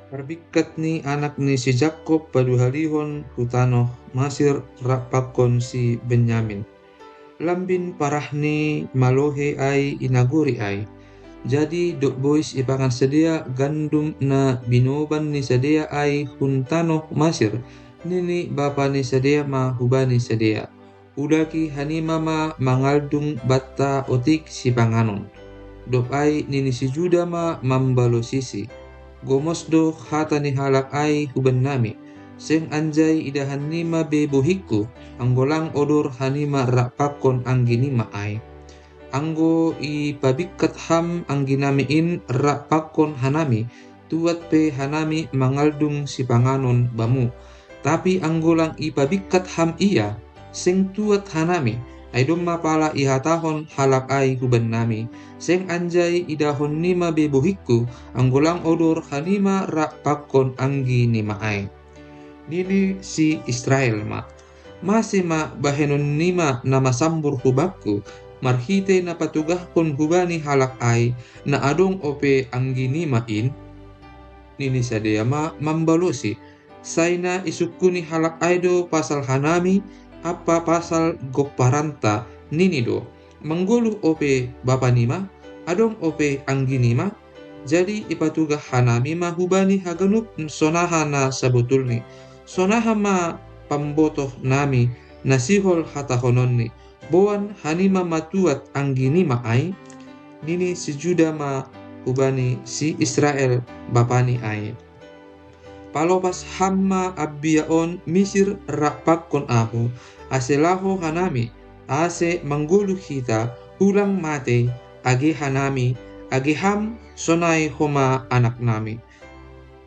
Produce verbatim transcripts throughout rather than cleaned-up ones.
Parbikkat ni anak ni si Jakob paduahalihon hu tanoh Masir rap pakon si Benyamin. Lambin parah ni malohe ai i nagori ai. Jadi dob bois ipangan sidea gandum na binoban ni sidea ai hun tanoh Masir, nini bapa ni sidea ma hubani sidea: Ulaki hanima ma mangaldung banta otik sipanganon. Dob ai nini si Juda ma mambalosisi: Gomos do hata ni halak ai hubannami: Seng anjai idahan nima be bohingku, anggo lang odor hanima rap pakon anggi nima ai. Anggo ipabikkat ham anggi nami in rap pakon hanami, tuat pe hanami mangaldung sipanganon bamu. Tapi anggo lang ipabikkat ham ia, seng tuat hanami, ai domma pala ihatahon halak ai hubannami: Seng anjai idahon nima be bohingku, anggo lang odor hanima rap pakon anggi nima ai. Nini si Israel ma: Mase ma bahenon nima na masambur hubakku, marhitei na patugahkon hubani halak ai, na adong ope anggi nima in? Nini sidea ma mambalosi: Sai na isungkuni halak ai do pasal hanami ampa pasal gomparanta, nini do: Manggoluh ope bapa nima? Adong ope anggi nima? Jadi ipatugah hanami ma hubani haganup sonaha na sabotulni. Sonaha ma pambotoh nami na sihol hatahononni: Boan hanima ma tuat anggi nima ai? Nini si Juda ma hubani si Israel bapani ai: Palopas ham ma ambia on Misir rap pakon ahu, ase laho hanami, ase manggoluh hita, ulang matei, age hanami, age ham sonai homa anak nami.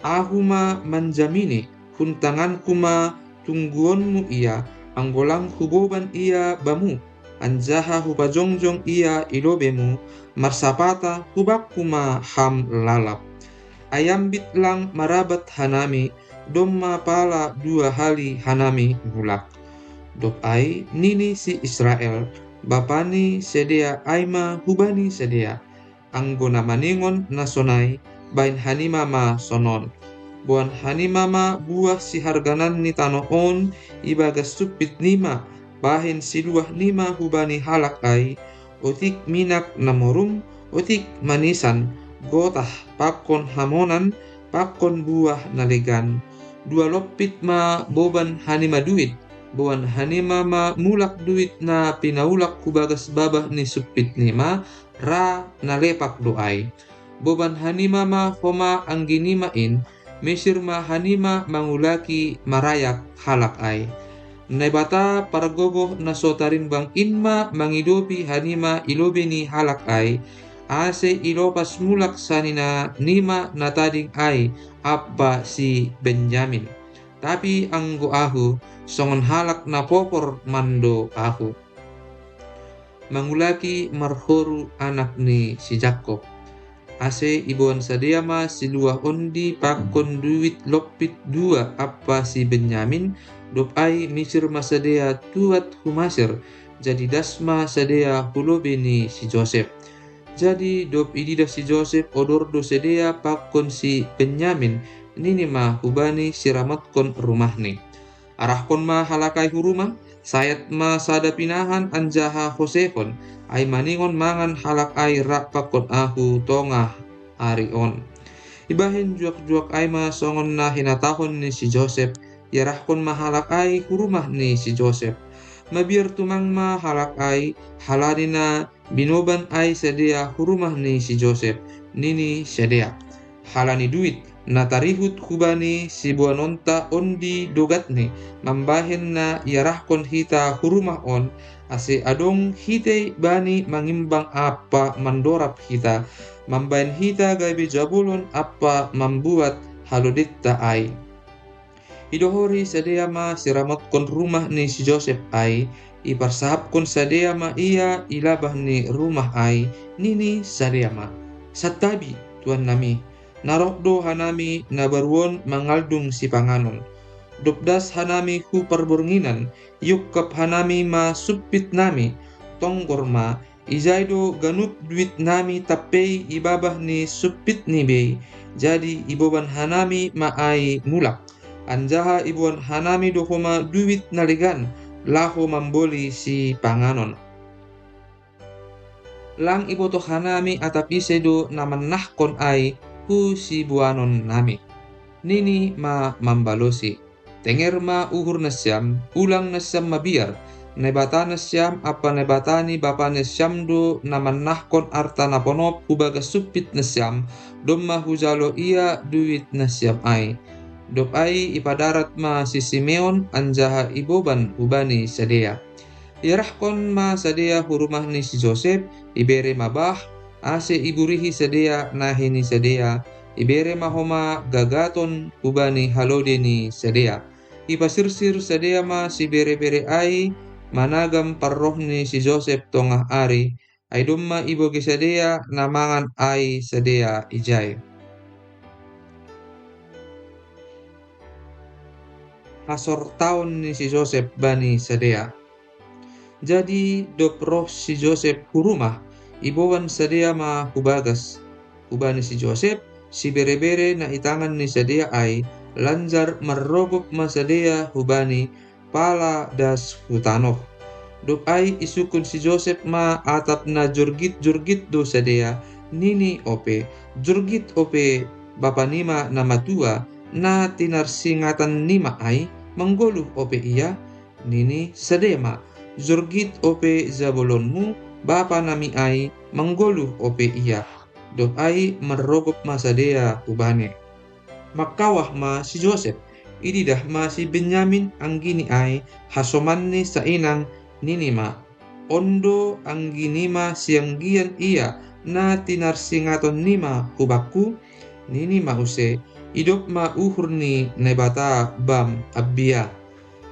Ahu ma manjamini, hun tanganku ma tungguonmu ia, anggo lang huboban ia bamu, anjaha hupajongjong ia i lobemu, marsapata hubakku ma ham lalap. Ai ambit lang marabat hanami, domma pala dua hali hanami mulak. Dob ai nini si Israel bapani sidea ai ma hubani sidea: Anggo na maningon na sonai, baen hanima ma sonon: Boan hanima ma buah siharganan ni tanoh on ibagas sumpit nima, bahen siluah nima hubani halak ai, otik minak na morum, otik manisan, gotah, pakon hamonan, pakon buah na legan. Dua lompit ma boban hanima duit, boan hanima ma mulak duit na pinaulak hubagas babah ni sumpit nima, ra na lepak do ai. Boban hanima ma homa anggi nima in, Misir ma hanima mangulaki marayak halak ai. Naibata pargogoh na so tarimbang in ma mangidopi hanima i lobei ni halak ai, ase ilopas mulak sanina nima na tading ai ampa si Benyamin. Tapi anggo ahu, songon halak na popor mando ahu. Mangulaki marhoru anak ni si Jakob. Ase iboan sidea ma siluah ondi pakon duit lompit dua ampa si Benyamin, dob ai misir ma sidea tuat hu Masir, jadi das ma sidea hu lobei ni si Josep. Jadi dob ididah si Josep odor do sidea pakon si Benyamin, nini ma hubani siramotkon rumahni: Arahkon ma halak ai hu rumah, sayat ma sada pinahan anjaha hosehon, ai maningon mangan halak ai rap pakon ahu tongah ari on. Ibahen juak-juak ai ma songon na hinatahon ni si Josep, iarahkon ma halak ai hu rumah ni si Josep. Mabiar tumang ma halak ai, halani na binoban ai sidea hu rumah ni si Josep, nini sidea: Halani duit na tarihut hubani siboanonta ondi do gatni, mambahen na iarahkon hita hu rumah on, ase adong hitei bani mangimbang ampa mandorab hita, mambahen hita gabe jabolon ampa mambuat halodenta ai. Idohori sidea ma siramotkon rumah ni si Josep ai, iparsahapkon sidea ma ia i labah ni rumah ai, nini sidea ma: Santabi, tuannami, na roh do hanami na baru on mangaldung sipanganon. Dob das hanami hu parbornginan, iungkap hanami ma sumpit nami, tonggor ma, ijai do ganup duit nami tampei i babah ni sumpit ni bei, Jadi iboban hanami ma ai mulak, anjaha iboan hanami do homa duit na legan, laho mamboli sipanganon. Lang ibotoh hanami atap ise do na mannahkon ai hu siboanonnami. Nini ma mambalosi: Tenger ma uhur nasiam, ulang nasiam mabiar. Naibata nasiam ampa Naibata ni bapa nasiam do na mannahkon arta na ponop hu bagas sumpit nasiam, domma hujalo ia duit nasiam ai. Dob ai ipadarat ma si Simeon anjaha iboban hubani sidea. Iarahkon ma sidea hu rumah ni si Josep, ibere ma bah, ase iburihi sidea nahe ni sidea, ibere ma homa gagaton hubani halode ni sidea. Ipasirsir sidea ma siberebere ai managam parroh ni si Josep tongah ari, ai domma ibogei sidea na mangan ai sidea ijai. Hasortaon ni si Josep bani sidea. Jadi dob roh si Josep hu rumah, iboban sidea ma hu bagas. Hubani si Josep, siberebere na i tangan ni sidea ai, lanjar marrogop ma sidea hubani, pala das hu tanoh. Dob ai isungkun si Josep ma atap na jorgit-jorgit do sidea, nini ope: Jorgit ope bapanima na matua, na tinarsingatannima ai, manggoluh ope ia? Nini sidea ma: Jorgit ope jabolonmu, bapanami ai, manggoluh ope ia. Dob ai marrogop ma sidea hubani. Mangkawah ma si Josep, ididah ma si Benyamin anggini ai, hasomanni sainang, nini ma: On do angginima sianggian ia na tinarsingatonnima hu bakku? Nini ma use: Idop ma uhur ni Naibata bam, ambia.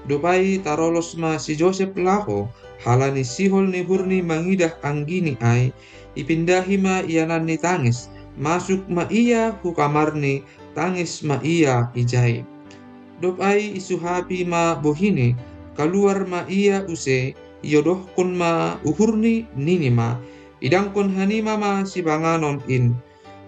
Dob ai tarolos ma si Josep laho, halani sihol ni uhurni mangidah anggini ai, ipindahi ma iananni tangis, masuk ma ia hu kamarni, tangis ma ia ijai. Dob ai isuhapi ma bohini, kaluar ma ia use, iodohkon ma uhurni, nini ma: Idangkon hanima ma sipanganon in.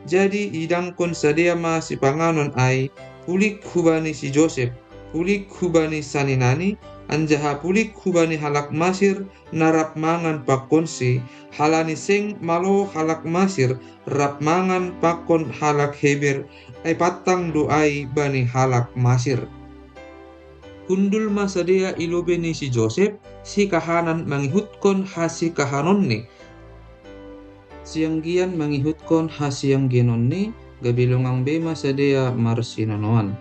Jadi idangkon sidea ma sipanganon ai, pulik hubani si Josep, pulik hubani saninani, anjaha pulik hubani halak Masir na rap mangan pakonsi, halani seng malo halak Masir rap mangan pakon halak Heber, ai pantang do ai bani halak Masir. Hundul ma sidea i lobei ni si Josep, sikahanan mangihutkon hasikahanonni, sianggian mangihutkon hasianggianonni, gabe longang be ma sidea marsinonoan.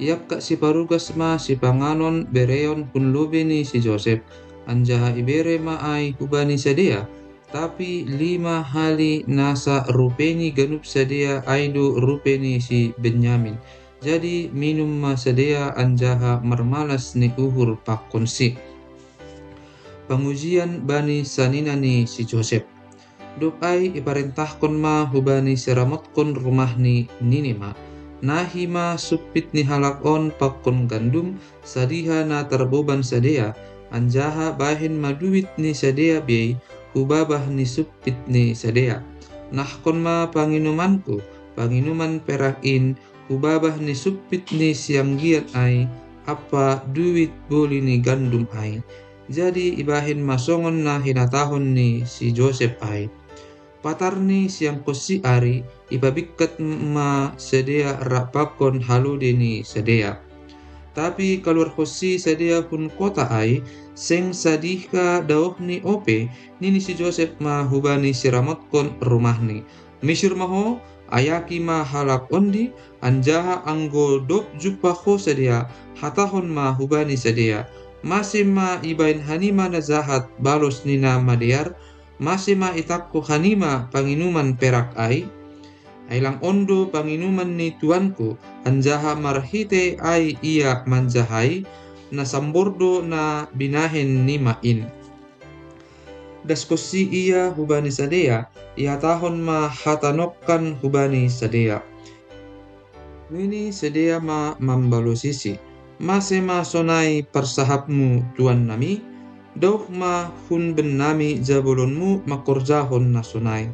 Iangkat siparugas ma sipanganon bereon hun lobei ni si Josep, anjaha ibere ma ai hubani sidea. Tapi lima hali nasa rupeni ganup sidea ai do rupeni si Benyamin. Jadi minum ma sidea anjaha marmalas ni uhur pakonsi. Pangujian bani sanina ni si Josep. Dob ai iparentahkon ma hubani siramotkon rumahni, nini ma: Nahi ma sumpit ni halak on pakon gandum, sadiha na tarboban sidea, anjaha bahen ma duit ni sidea bei hu babah ni sumpit ni sidea. Nahkon ma panginumanku, panginuman perak in, hu babah ni sumpit ni sianggian ai, ampa duit boli ni gandum ai. Jadi ibahen ma songon na hinatahon ni si Josep ai. Patarni siangkonsi ari, ipabingkat ma sidea rap pakon halode ni sidea. Tapi kaluarhonsi sidea hun kota ai, seng sadiha daohni ope, nini si Josep ma hubani siramotkon rumahni: Misir ma ho, ayaki ma halak ondi, anjaha anggo dob jumpa ho sidea, hatahon ma hubani sidea: Mase ma ibahen hanima na jahat balos ni na madear? Mase ma itangko hanima panginuman perak ai? Ai lang on do panginuman ni tuanku, anjaha marhite ai ia manjahai, na sambor do na binahen nima in. Daskonsi ia hubani sidea, ihatahon ma hata nongkan hubani sidea. Nini sidea ma mambalosisi: Mase ma sonai parsahapmu, tuannami? Daoh ma hun bennami jabolonmu mangkorjahon na sonai.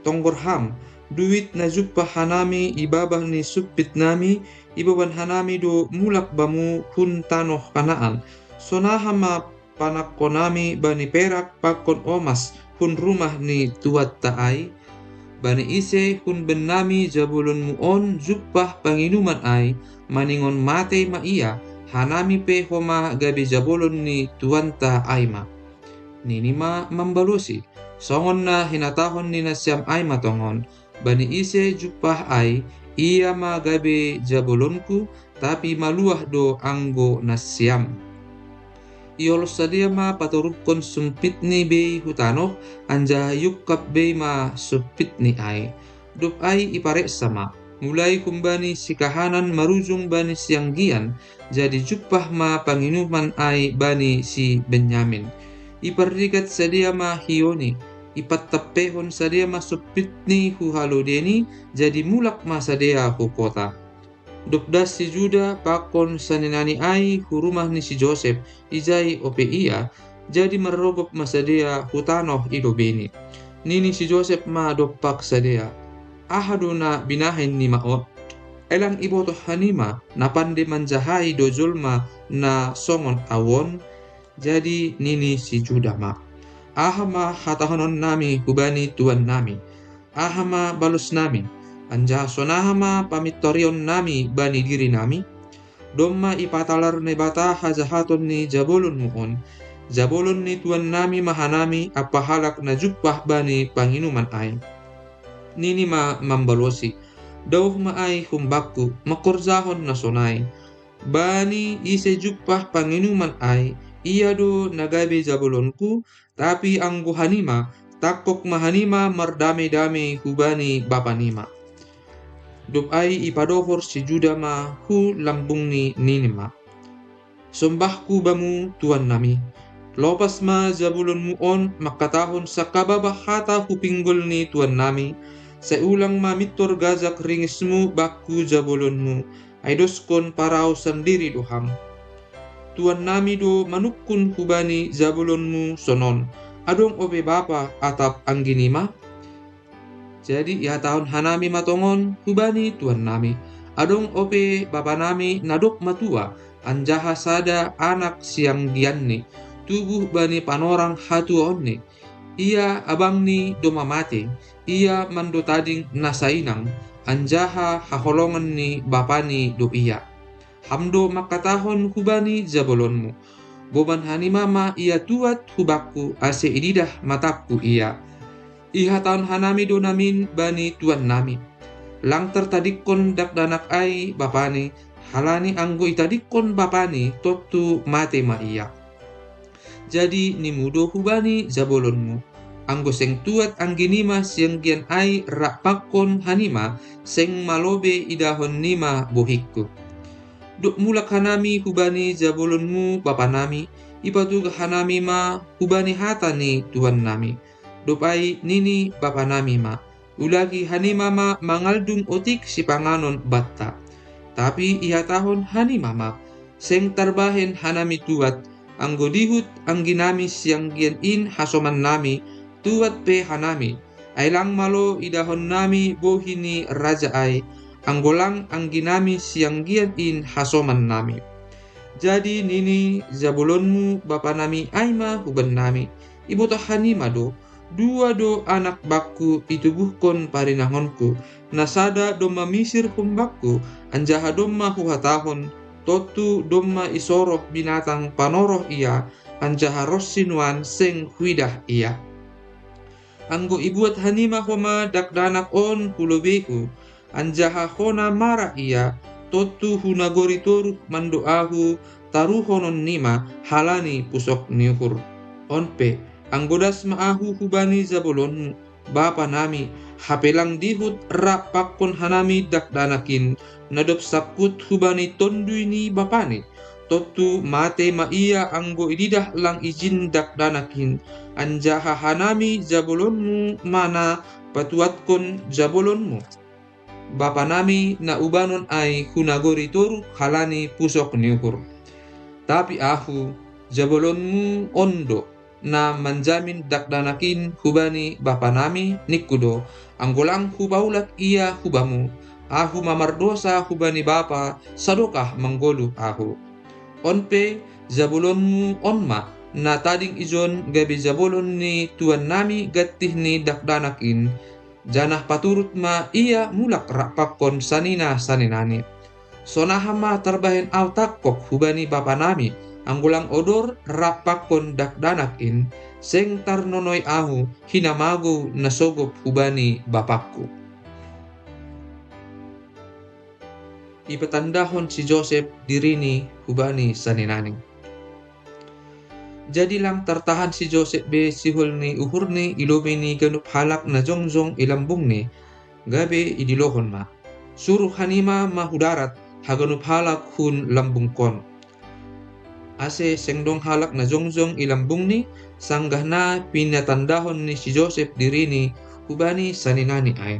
Tonggor ham, Duit na jumpah hanami i babah ni sumpit nami, iboban hanami do mulak bamu hun tanoh Kanaan. Sonaha ma panangko nami bani perak pakon omas hun rumah ni tuanta ai? Bani ise hun bennami jabolonmu on jumpah panginuman ai, maningon matei ma ia, hanami pe homa gabe jabolon ni tuanta ai ma. Nini ma mambalosi: Songon na hinatahon ni nasiam ai ma tongon: Bani ise jumpah ai, ia ma gabe jabolonku, tapi maluah do anggo nasiam. Iolos sidea ma patoruphon sumpitni bei hu tanoh, anjaha iungkap bei ma sumpitni ai. Dob ai ipareksa ma, mulai humbani sikahanan marujung bani sianggian, jadi jumpah ma panginuman ai bani si Benyamin. Ipardigat sidea ma hioni, ipantampehon sidea ma sumpitni hu halodeni, jadi mulak ma sidea hu kota. Dob das si Juda pakon saninani ai hu rumah ni si Josep, ijai ope ia, jadi marrogop ma sidea hu tanoh i lobeni. Nini si Josep ma dompak sidea: Aha do na binahen nima on? Ai lang ibotoh hanima na pande manjahai do jolma na songon ahu on? Jadi nini si Juda ma: Aha ma hatahonon nami hubani tuan nami? Aha ma balos nami? Anjaha sonaha ma pamintorion nami bani diri nami? Domma ipatalar Naibata hajahaton ni jabolonmu on, jabolon ni tuan nami ma hanami ampa halak na jumpah bani panginuman ai. Nini ma mambalosi: Daoh ma ai humbakku, mangkorjahon na sonai. Bani ise jumpah panginuman ai, ia do na gabe jabolonku, tapi anggo hanima, tangkok ma hanima mardamei-damei hubani bapanima. Dob ai ipadohor si Juda ma hu lambungni, nini ma: Sombahku bamu tuan nami, lopas ma jabolonmu on mangkatahon sangkababa hata hu pinggol ni tuan nami, sai ulang ma mintor gajak ringismu bakku jabolonmu, ai doskon parau sandiri do ham. Tuan nami do manungkun hubani jabolonmu sonon: Adong ope bapa atap anggi nima? Jadi ihatahon hanami ma tongon hubani tuan nami: Adong ope bapa nami na dob matua, anjaha sada anak sianggianni, tubuh bani panorang hatuaonni. Ia abangni domma mate, ia mando tading na sainang, anjaha haholongan ni bapani do ia. Ham do mangkatahon hubani jabolonmu: Boban hanima ma ia tuat hu bakku, ase ididah matangku ia. Ihatahon hanami do namin bani tuan nami: Lang tartadingkon dakdanak ai bapani, halani anggo itadingkon bapani, tontu mate ma ia. Jadi nimu do hubani jabolonmu: Anggo seng tuat anggi nima sianggian ai rap pakon hanima, seng malo be idahon nima bohingku. Dob mulak hanami hubani jabolonmu bapa nami, ipatugah hanami ma hubani hata ni tuan nami. Dob ai nini bapa nami ma: Ulahi hanima ma mangaldung otik sipanganon banta. Tapi ihatahon hanima ma: Seng tarbahen hanami tuat, anggo dihut anggi nami sianggian in hasoman nami, tuat pe hanami, ai lang malo idahon nami bohi ni raja ai, anggo lang anggi nami sianggian in hasoman nami. Jadi nini jabolonmu bapa nami ai ma hubannami: Ibotoh hanima do, dua do anak bakku itubuhkon parinangonku, na sada domma misir humbakku, anjaha domma huhatahon: Tontu domma isoroh binatang panoroh ia, anjaha ronsi nuan seng huidah ia. Anggo ibuat hanima homa dakdanak on hu lobeihu, anjaha hona mara ia, tontu hu nagori toruh mando ahu taruhonon nima halani pusok ni uhur. On pe, anggo das ma ahu hubani jabolonmu, bapa nami, hape lang dihut rap pakon hanami dakdanak in, na dob sangkut hubani tonduy ni bapani, tontu mate ma ia anggo ididah lang ijin dakdanak in, anjaha hanami jabolonmu ma na patuatkon jabolonmu, bapa nami na ubanon ai hu nagori toruh halani pusok ni uhur. Tapi ahu, jabolonmu on do, na manjamin dakdanak in hubani bapa nami, ningku do: Anggo lang hupaulak ia hu bamu, ahu ma mardosa hubani bapa, sadokah manggoluh ahu. On pe, jabolonmu on ma, na tading ijon gabe jabolon ni tuannami gantih ni dakdanak in, janah paturut ma ia mulak rap pangkon sanina-saninani. Sonaha ma tarbahen ahu tangkok hubani bapanami, anggo lang odor rap pangkon dakdanak in, seng tarnonoi ahu hinamagou na sogop hubani bapangku. Ipatandahon si Josep dirini hubani saninani. Jadi lang tartahan si Josep be sihol ni uhurni i lobei ni ganup halak na jongjong i lambungni, gabe idilohon ma: Suruh hanima ma hu darat haganup halak hun lambungkon. Ase seng dong halak na jongjong i lambungni, sanggah na pinatandahon ni si Josep dirini hubani saninani ai.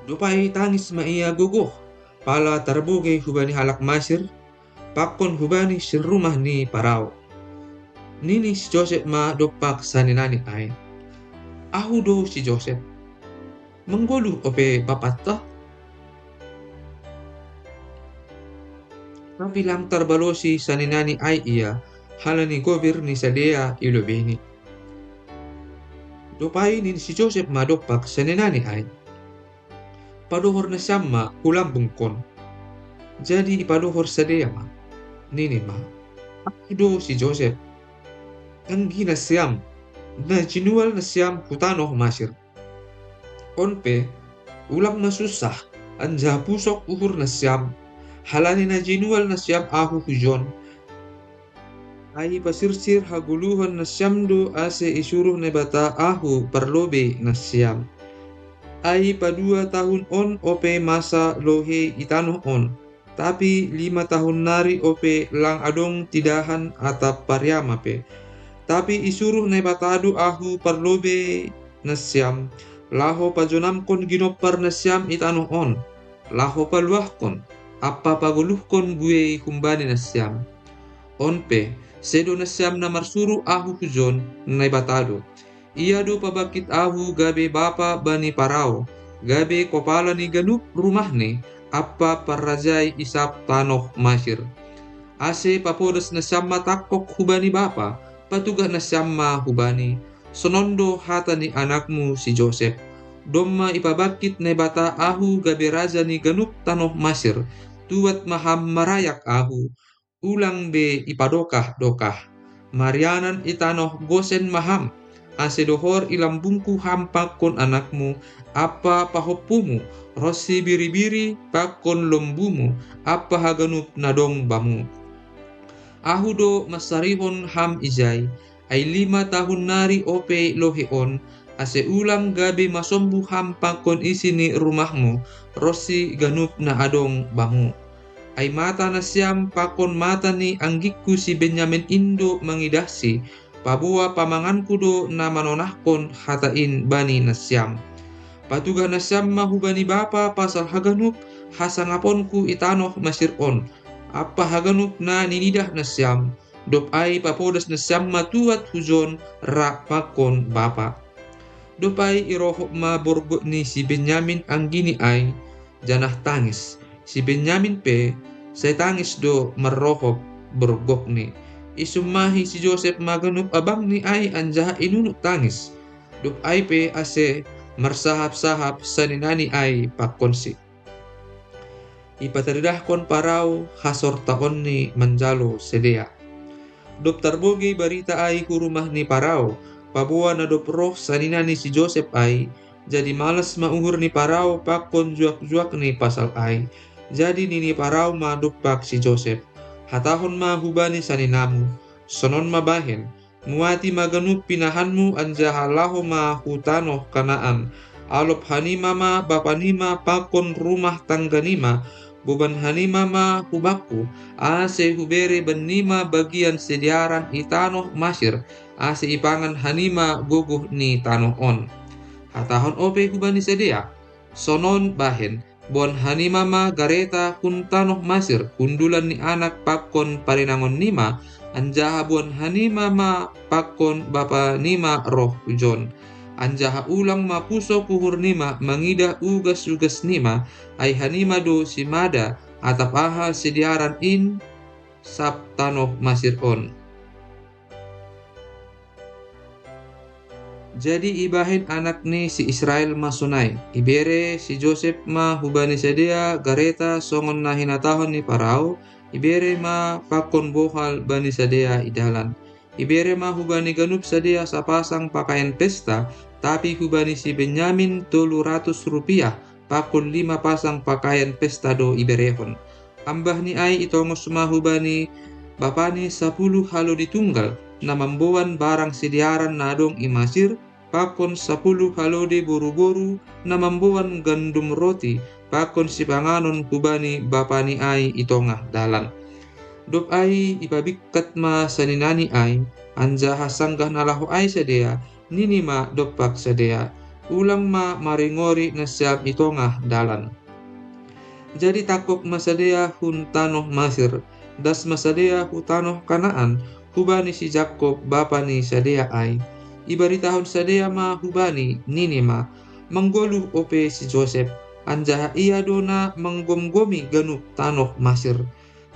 Dob ai tangis ma ia gogoh, pala tarbogei hubani halak Masir, pangkon hubani sinrumah ni Parao. Nini si Josep ma dompak saninani ai: Ahu do si Josep. Manggoluh ope bapanta? Tapi lang tarbalosi saninani ai ia, halani gobir ni sidea i lobeini. Dob ai nini si Josep ma dompak saninani ai: Padohor nasiam ma hu lambungkon. Jadi ipadohor sidea ma. Nini ma: Ahu do si Josep. Anggi nasiam, na jinual nasiam hu tanoh Masir. On pe, ulang ma sunsah, anjaha pusok uhur nasiam, halani na jinual nasiam ahu hujon. Ai pasirsir hagoluhan nasiam do ase isuruh Naibata ahu parlobei nasiam. Ai padua tahun on ope masa lohei i tanoh on, tapi lima tahun nari ope lang adong tidahan atap pariama pe. Tapi isuruh Naibata do ahu parlobei nasiam, laho pajonamkon ginompar nasiam i tanoh on, laho paluahkon, ampa pagoluhkon buei humbani nasiam. On pe, sedo nasiam na marsuru ahu hujon, Naibata do. Ia do pabangkit ahu gabe bapa bani Parao, gabe kopala ni ganup rumahni, ampa parrajai isap tanoh Masir. Ase papodas nasiam ma tangkok hubani bapa, patugah nasiam ma hubani. Sonon do hata ni anakmu si Josep. Domma ipabangkit Naibata ahu gabe raja ni ganup tanoh Masir, tuat ma ham marayak ahu, ulang be ipadokah-dokah. Marianan i tanoh Gosen ma ham, ase dohor i lambungku ham pangkon anakmu, ampa pahompumu, ronsi biri-biri pangkon lombumu, ampa haganup na dong bamu. Ahu do mansarihon ham ijai, ai lima tahun nari ope lohei on, ase ulang gabe masombu ham pangkon isi ni rumahmu, ronsi ganup na adong bamu. Ai mata nasiam pangkon mata ni anggingku si Benyamin in do mangidahsi, paboa pamanganku do na manonahkon hata in bani nasiam. Patugah nasiam ma hubani bapa pasal haganup hasangaponku i tanoh Masir on, ampa haganup na ninidah nasiam, dob ai papodas nasiam ma tuat hujon rap pangkon bapa. Dob ai irohop ma borgok ni si Benyamin anggini ai, janah tangis. Si Benyamin pe, sai tangis do marrohop borgokni. Isummahi si Josep ma ganup abangni ai anjaha inunuk tangis. Dob ai pe ase marsahap-sahap saninani ai pangkonsi. Ipataridahkon Parao hasortaonni manjalo sidea. Dob tarbogei barita ai hu rumah ni Parao, paboa na dob roh saninani si Josep ai, jadi malas ma uhur ni Parao pangkon juak-juakni pasal ai. Jadi nini Parao ma dompak si Josep: Hatahon ma hubani saninamu: Sonon ma bahen, muati ma ganup pinahanmu anjaha laho ma hu tanoh Kanaan. Alop hanima ma bapanima pangkon rumah tangganima, boban hanima ma hubakku, ase hubere bannima bagian sidearan i tanoh Masir, ase ipangan hanima gogoh ni tanoh on. Hatahon ope hubani sidea: Sonon bahen, boan hanima ma gareta hun tanoh Masir, hundulan ni anak pangkon parinangonnima, anjaha boan hanima ma pangkon bapanima roh hujon. Anjaha ulang ma pusok uhur nima mangidah ugas-ugas nima, ai hanima do simada atap aha sidearan in sab tanoh Masir on. Jadi ibahen anak ni si Israel ma sonai, ibere si Josep ma hubani sidea gareta songon na hinatahon ni Parao, ibere ma pakon bohal bani sidea i dalan. Ibere ma hubani ganup sidea sapasang pakaian pesta, tapi hubani si Benyamin tolu ratus rupiah, pakon lima pasang pakaian pesta do iberehon. Ambah ni ai itongos ma hubani bapani sapuluh halodi tunggal, na mamboan barang sidearan na adong i Masir, pakon sapuluh halodi boru-boru na mamboan gandum roti, pakon sipanganon hubani bapani ai i tongah dalan. Dob ai ipabingkat ma saninani ai, anjaha sanggah na laho ai sidea, nini ma dompak sidea: Ulang ma maringori nasiam i tongah dalan. Jadi tangkog ma sidea hun tanoh Masir, das ma sidea hu tanoh Kanaan, hubani si Jakob bapa ni sidea ai. Ibaritahon sidea ma hubani, nini ma: Manggoluh ope si Josep, anjaha ia do na manggomgomi ganup tanoh Masir.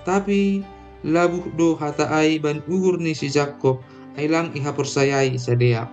Tapi labuh do hata ai bani uhur ni si Jakob, ai lang ihaporsayai sidea.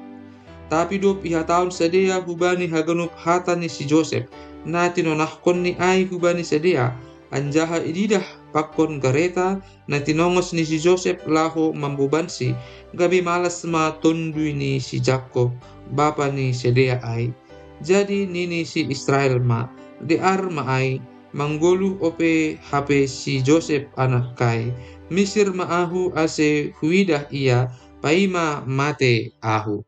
Tapi dob ihatahon sidea hubani haganup hata ni si Josep, na tinonahkonni ai hubani sidea, anjaha ididah pakon gareta na tinongos ni si Josep laho mambobansi, gabe malas ma tonduy ni si Jakob, bapa ni sidea ai. Jadi nini si Israel ma: Dear ma ai, manggoluh ope hape si Josep anakkai. Misir ma ahu ase huidah ia, paima mate ahu.